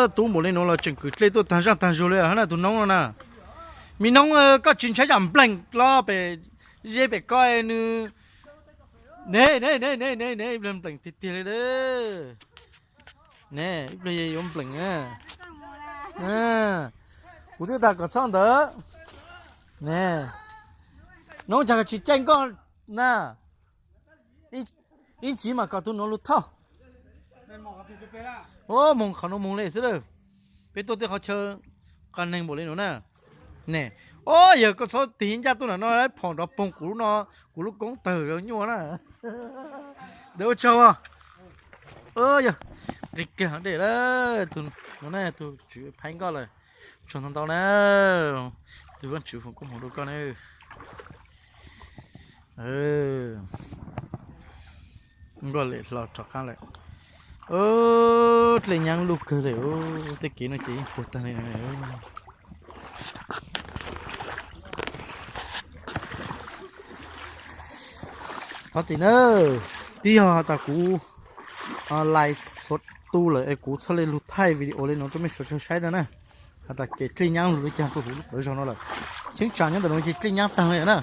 Tub npaum li nuav los tseem kwv dlej tuaj taag zaaj taag zug li hab na tus noob no na. Me noob, koj tsis ntshai tsam npleem los pem zeb pem koj nws ne, ne, ne, ne, ne, ib pliag npleem tiag tiag li lawm. Ne, ib pliag yuav npleem na. Kuv twb tas kom txhob ntawd. Ne, noob, cas koj tsis caij nkoj na. Ib ntsis mas kom tus nuav lug thauj. Moog qhov nuav moog le xwb lawm. Peb tuaj tej qhov chaw qas neeg npaum li nuav na. Ne, o, yog koj txhob tig ncaj tuaj ntawm no phom nrov poog kuv lub no, kuv lub koob tawg nyuaj na. Ntawd ua tsaug. Yog nqis kiag dej lawm, tus no ne, tus tswv phab nkoj lawm. Tsaug ntau ntau na, tus vaaj tswv foom koob haum rau koj na. Nkoj lem hlo rov qab lawm. Dlej nyaab lug kawg li, tej kev no ces yeej puag tag li. Thov txim na, twb yog has tas kuv lais xuav tu lawm es kuv txhaj le lug thaij video li no rau mej sawv daws saib no na. Has tas kev dlej nyaab lug li cas rau huv lub qhov zog no lawm. Cheeb tsam nyob ntawm no ces dlej nyaab taag li na.